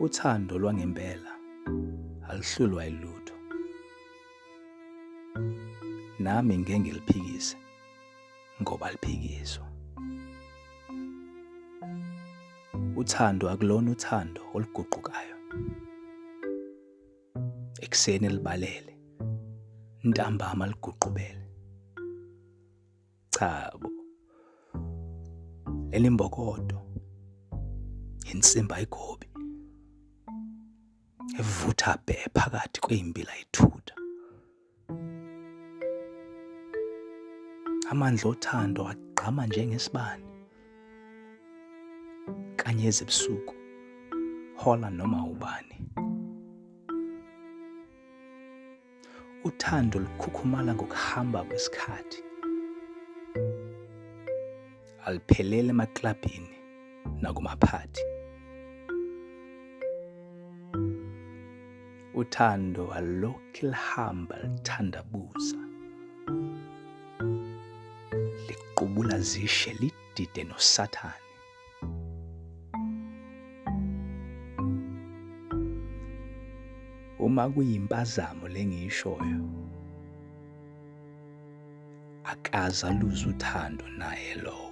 Uthando lwangempela aluhlulwa yilutho. Nami ngeke ngiliphikise ngoba liphikiswa. Uthando akulona uthando oluguqukayo. Ekuseni libalele, ntambama liguqubele. Cha bo, leli mbokodo insimbi ayigobi, evutha bhe phakathi kwey'mbila ithutha. Amandla othando agqama njengesibani kanyezi ebusuku, hola noma ubani. Uthando lukhukhumala ngokuhamba kwesikhathi, alipheleli emaklabhini nakumaphathi. Uthando alilokhu lihamba lithandabuza, liqubula zishe lidide noSathane. Uma kuyimpazamo lengiyishoyo, akaze aluze uthando naye lowo.